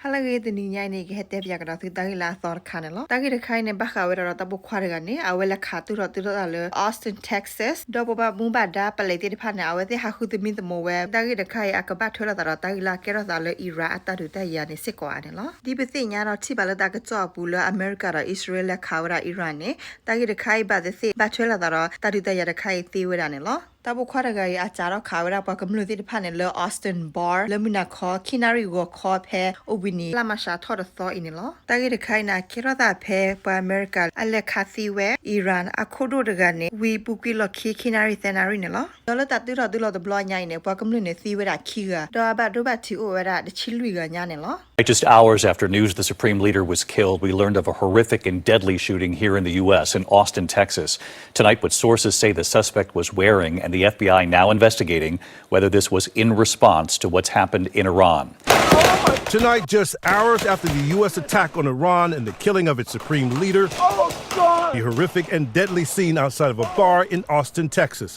တၢ်လၢအဂ့ၤ တနံၤညါအံၤန့ၣ် ယကဟဲတဲပၠးကဒီးသုတၢ်ဂ့ၢ်လၢအသီတခါန့ၣ်လီၤ. တၢ်ဂ့ၢ်တခါအံၤန့ၣ် ဘၣ်ဃးဝဲဒၣ်ဒီးတၢ်ပိာ်ခွါတဂၤန့ၣ် အဝဲလဲၤခးသူၣ်ထီၣ်သူၣ်ထီၣ်သးလၢ Austin Texas ဒီးပှၤဘၣ်မူဘၣ်ဒါပလံးသ့ၣ်တဖၣ်န့ၣ် အဝဲသ့ၣ်ဟးဃုသမံသမိးဝဲ တၢ်ဂ့ၢ်တခါအံၤ အကဘၣ်ထွဲလိာ်သးဒီးတၢ်ဂ့ၢ်လၢအကဲထီၣ်သးလၢ Iran အတၢ်ဒုးတၢ်ယၤန့ၣ်စ့ၢ်ကီးဧါန့ၣ်လီၤ. ဒ်ပသ့ၣ်ညါဒီးထံၣ်ဘၣ်လၢတၢ်ကစီၣ်အပူၤလၢအမဲရကၤဒီးအံၣ်စရ့လးလဲၤခးဝဲဒၣ် Iran န့ၣ် တၢ်ဂ့ၢ်တခါအံၤဘၣ်သ့ၣ်သ့ၣ် ဘၣ်ထွဲလိာ်သးဒီးတၢ်ဒုးတၢ်ယၤတခါအံၤသ့ဝဲဒၣ်န့ၣ်လီၤ. တၢ်ပိာ်ခွါတဂၤအံၤ အစးထီၣ်ခးဝဲဒၣ်ပှၤကမျၢၢ်သ့ၣ်တဖၣ်န့ၣ် လၢ Austin Bar လၢမုၢ်နၤခီ ခံနၣ်ရံၣ်ဂီၤခီဖဲအိၣ်ဘှံးနံၤ လါမၢ်ၡးထီၣ်တသီအံၤန့ၣ်လီၤ. တၢ်ဂ့ၢ်တခါအံၤန့ၣ် ကဲထီၣ်သးဖဲပှၤအမဲရကၤအလဲၤခးသံဝဲ Iran အခိၣ်ဒိၣ်တဂၤန့ၣ် ဝံၤပူၤကွံာ်လီၢ်ခံ ခံနၣ်ရံၣ်သၢနၣ်ရံၣ်န့ၣ်လီၤ. ဒီးလၢတၢ်တုၤထီၣ်တုၤလီၤတဘျီညါအံၤန့ၣ် ပှၤကမျၢၢ်န့ၣ်သံဝဲဒၣ်ခံဂၤ ဒီးအဘၣ်ဒိဘၣ်ထံးအိၣ်ဝဲဒၣ်တဆံလွံၢ်ဂၤညါန့ၣ်လီၤ. Just hours after news the Supreme Leader was killed, we learned of a horrific and deadly shooting here in the U S in Austin, Texas. Tonight, what sources say the suspect was wearing, and the F B I now investigating whether this was in response to what's happened in Iran. Tonight, just hours after the U S attack on Iran and the killing of its supreme leader, the horrific and deadly scene outside of a bar in Austin, Texas.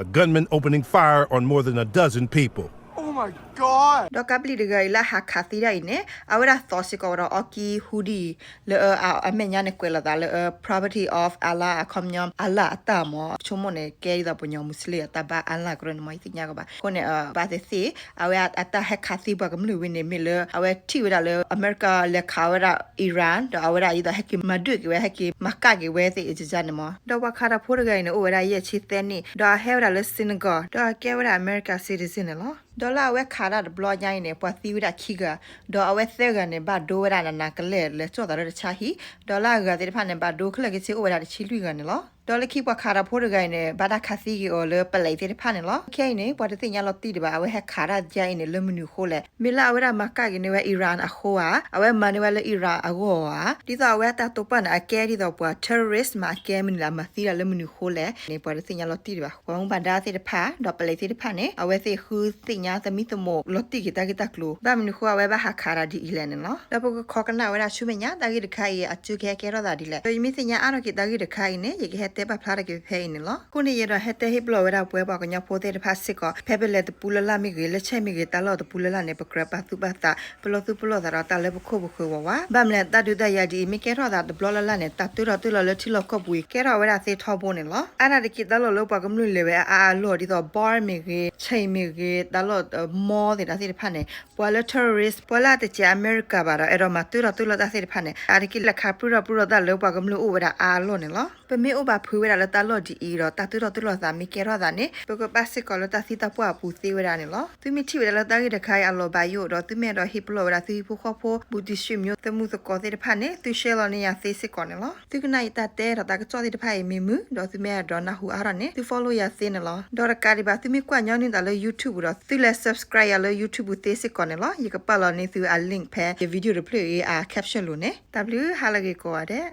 A gunman opening fire on more than a dozen people. ဒီးကါပျံၤတဂၤအံၤလၢအဟးခးသံဒၣ်အံၤန့ၣ် အဝဲဒၣ်သီစ့ၢ်ကီးဝဲဒီးအီကံ hoodie လၢအမဲာ်ညါန့ၣ်ကွဲးလိာ်သးလၢ property of Allah အခီပညီ Allah အတၢ်မ့ၢ် ဆိကမိၣ်န့ၣ် ကဲဒ်သိးပှၤကညီ Muslim အတၢ်ဘါ Allah ကရၢန့ၣ်မ့ၢ် ယသ့ၣ်ညါကဘၣ်. အဃိန့ၣ် ဘၣ်သ့ၣ်သ့ၣ် အဝဲအတၢ်ဟဲခးသံပှၤကမျၢၢ်ဝံၤန့ၣ် မ့ၢ်လၢ အဝဲထံၣ်ဝဲဒၣ်လၢ အမဲရကၤလဲၤခးဝဲဒၣ် Iran ဒီးအဝဲဒၣ်ဒ်သိးဟဲက့ၤမၤဒုးက့ၤဝဲ ဟဲက့ၤမၤကၣ်က့ၤဝဲသ့ၣ်အံၤန့ၣ်မ့ၢ်. ဒီးပှၤခးတၢ်ဖိတဂၤအံၤန့ၣ် အိၣ်ဝဲဒၣ်ယဲၢ်ဆံသၢနံၣ် ဒီးအဟဲဝဲဒၣ်လၢ Senegal ဒီးအကဲဝဲဒၣ်အမဲရကၤ citizen န့ၣ်လီၤ. ဒီးလၢအဝဲခးတၢ်တဘျီညါအံၤန့ၣ် ပှၤသံဝဲဒၣ်ခံဂၤ ဒီးအဝဲသၢဂၤန့ၣ် ဘၣ်ဒိဝဲဒၣ်နးနးကလဲာ် လဲၤကၠီၣ်သးလၢတၢ်ဆါဟံၣ် ဒီးလၢအဂၤသ့ၣ်တဖၣ်န့ၣ် ဘၣ်ဒိခဲလၢာ်ခဲဆ့အိၣ်ဝဲဒၣ်တဆံလွံၢ်ဂၤန့ၣ်လီၤ. ဒီးလၢခံပှၤခးတၢ်ဖိတဂၤအံၤန့ၣ် ဘၣ်တၢ်ခးသံက့ၤအီၤလၢပလံးသ့ၣ်တဖၣ်န့ၣ်လီၤ. ခဲအံၤန့ၣ် ပှၤတသ့ၣ်ညါလီၤတံၢ်ဒံးဘၣ် အဝဲဟဲခးတၢ်ဒ်အံၤန့ၣ် လၢမနုၤအဃိလဲၣ်. မ့ၢ်လၢအဝဲဒၣ်မၤကၣ်က့ၤန့ၢ်ဝဲ Iran အဃိဧါ, အဝဲမၤန့ၢ်ဝဲလၢ Iran အဂီၢ်ဧါ, ဒ်သိးအဝဲအတၢ်တိာ်ပာ်န့ၣ် အကဲဒ်သိးပှၤ terrorist မ့ၢ်အကဲမနုၤလဲၣ် အမၤသံဒၣ်လၢမနုၤအဃိလဲၣ်န့ၣ် ပှၤတသ့ၣ်ညါလီၤတံၢ်ဒံးဘၣ်. ပှၤမူဘၣ်ဒါသ့ၣ်တဖၣ် ဒီးပလံးသ့ၣ်တဖၣ်န့ၣ် အဝဲသ့ၣ်ဃုသ့ၣ်ညါသမံသမိးလီၤတံၢ်က့ၤတၢ်ဂ့ၢ်တၢ်ကျိၤ ဘၣ်မနုၤဃိအဝဲဘၣ်ဟးခးတၢ်ဒ်အံၤလဲၣ်န့ၣ်လီၤ. ဒီးပကခိးကနၣ်ဝဲဒၣ်ဆူမဲာ်ညါ တၢ်ဂ့ၢ်တခါအံၤ အစူၢ်ကဟဲကဲထီၣ်သးဒ်လဲၣ်. ဒီးယမ့ၢ်သ့ၣ်ညါအါထီၣ်က့ၤတၢ်ဂ့ၢ်တခါအံၤန့ၣ် ယကဟဲတဲပာ်ဖျါထီၣ်က့ၤဖဲအံၤန့ၣ်လီၤ. အဃိန့ၣ် ယအဲၣ်ဒိးဟဲတဲဟ့ၣ်ပလီၢ်ဝဲဒၣ်ပှၤကညီဖိသ့ၣ်တဖၣ်စ့ၢ်ကီး ဖဲပလဲၤတပူၤလၢ်လၢ်မ့ၢ်ဂ့ၤ, လၢဆဲးမ့ၢ်ဂ့ၤ, တၢ်လီၢ်တပူၤလၢ်လၢ်န့ၣ် ပကြၢးပာ်သူၣ်ပာ်သး ပလီၢ်သူၣ်ပလီၢ်သးဒီးတၢ်လၢပခိၣ်ပဃၢၤဝးဝး. ဘၣ်မနုၤလဲၣ် တၢ်ဒုးတၢ်ယၤဒ်အံၤ မ့ၢ်ကဲထီၣ်သးတဘျီလၢ်လၢ်န့ၣ် တၢ်တုၤထီၣ်တုၤလီၤလၢထံလီၢ်ကီၢ်ပူၤအံၤ ကဲထီၣ်ဝဲဒၣ်သ့ထီဘိန့ၣ်လီၤ. အါဒၣ်တက့ၢ်တၢ်လီၢ်လၢပှၤကမျၢၢ်လဲၤဝဲအါအါလီၢ် ဒ်သိး bar မ့ၢ်ဂ့ၤ, ဆဲးမ့ၢ်ဂ့ၤ, တၢ်လီၢ် mall သ့ၣ်တဖၣ်န့ၣ် ပှၤလၢ terrorist ပှၤလၢအတစဲးအမဲရကၤဘၣ်ဒီး အဲၣ်ဒိးမၤတုၤထီၣ်တုၤလီၤတၢ်သ့ၣ်တဖၣ်န့ၣ် အါတက့ၢ်လဲၤခးပြူၢ်ထီၣ်ပြူၢ်ထီၣ်တၢ်လၢပှၤကမျၢၢ်အိၣ်ဝဲဒၣ် အါအလီၢ်န့ၣ်လီၤ. ပမ့ၢ်အိၣ်ဘၣ်ဖုးဝဲဒၣ်လၢတၢ်လီၢ်ဒ်အံၤဒီး တၢ်တုၤထီၣ်တုၤလီၤသးမ့ၢ်ကဲထီၣ်သးန့ၣ် ပကဘၣ်စ့ၢ်ကီးလၢတၢ်သံတၢ်ပှၢ်အပူၤသ့ဝဲဒၣ်န့ၣ်လီၤ. သုမ့ၢ်ထံၣ်ဝဲဒၣ်လၢတၢ်ဂ့ၢ်တခါအံၤအလီၤဘၣ်ယိၣ်ဒီး သုမ့ၢ်အဲၣ်ဒိးဟ့ၣ်ပလီၢ်ဝဲဒၣ်သုဟံၣ်ဖိဃီဖိ ဘူးတံၢ်ဆံးမံၤ သမူသကိးသ့ၣ်တဖၣ်န့ၣ် သု share လီၤန့ၢ်ယၤသ့စ့ၢ်ကီးန့ၣ်လီၤ. သုကနၣ်အံၤတၢ်တဲဒီးတၢ်ကစီၣ်သ့ၣ်တဖၣ်အံၤမ့ၢ်မုာ် ဒီးသုမ့ၢ်အဲၣ်ဒိးနၢ်ဟူအါထီၣ်န့ၣ် သု follow ယၤသ့န့ၣ်လီၤ. ဒီးတကးဒံးဘၣ် သုမ့ၢ်ကွၢ်ညီနုၢ်သးလၢ YouTube ဒီး သုလဲၤ subscribe ယၤလၢ YouTube သ့စ့ၢ်ကီးန့ၣ်လီၤ. ယကပာ်လီၤန့ၢ်သုအ link ဖဲယ video တဖျၢၣ်အံၤအ caption လိၤန့ၣ် တၢ်ဘျုးဟါလၢဂ့ၤကိးဂၤဒဲး.